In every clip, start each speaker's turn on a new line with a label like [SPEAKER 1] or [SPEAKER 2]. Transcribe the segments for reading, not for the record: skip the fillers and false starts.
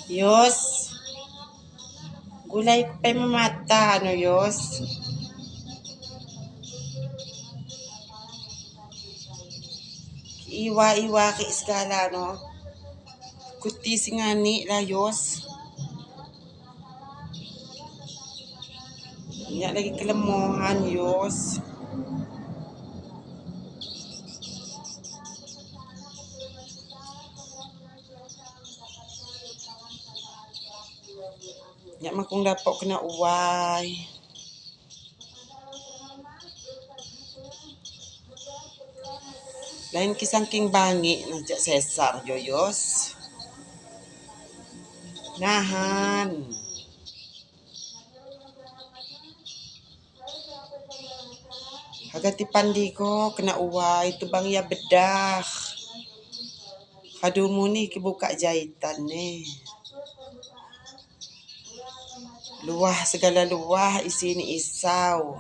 [SPEAKER 1] Yos, gulai pai memata no Yos. Iwa-iwa rik segala no. Kuti sengani lah Yos. Nyak lagi kelemohan Yos. Nyak makung dapok kena wai. Lain ki saking bangik na jak Sesar jo Yos. Nahan. Haga tipan diko kena wai tubang ya bedah. Radu muni ki buka jahitan ne. Luah segala luah isi ne isau.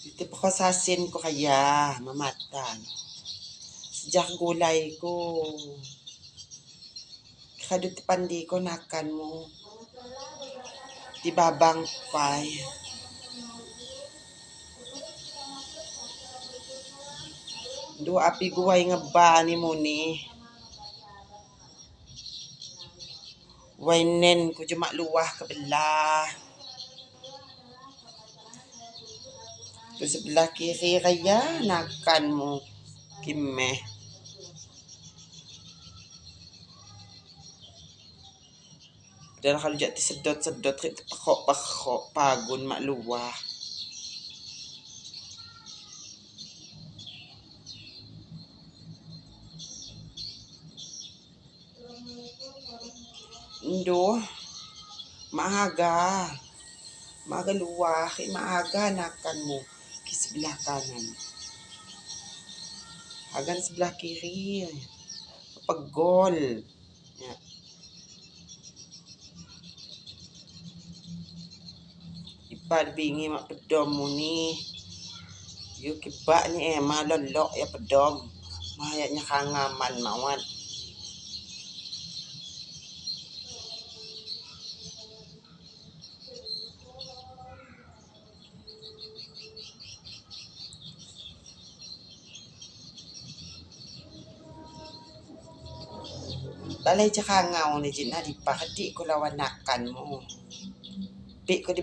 [SPEAKER 1] Iti pekho sasin ko kaya memata. Sejar gulai ko. Radu tipan diko nakan mu. Dibabang pai. Du api guai ngeba ni muni. Wai nen ku jumak luah kebelah. Tu sebelah kiri raya nakan mu kimeh. Dan kalau jak tersedot-sedot rik terpekok-pekok pagun mak luah. Nduh mak haga. Mak haga luah rik mak haga nakan mu ki sebelah kanan. Hagan sebelah kiri pegol. Ya. Ipa bingi mak pedom muni. Yu kibak ni malolok ya pedom. Mayaknya kangaman mawat. Balai cekangau ni jin dipa redik ku lawan nakan mu. Pik ku di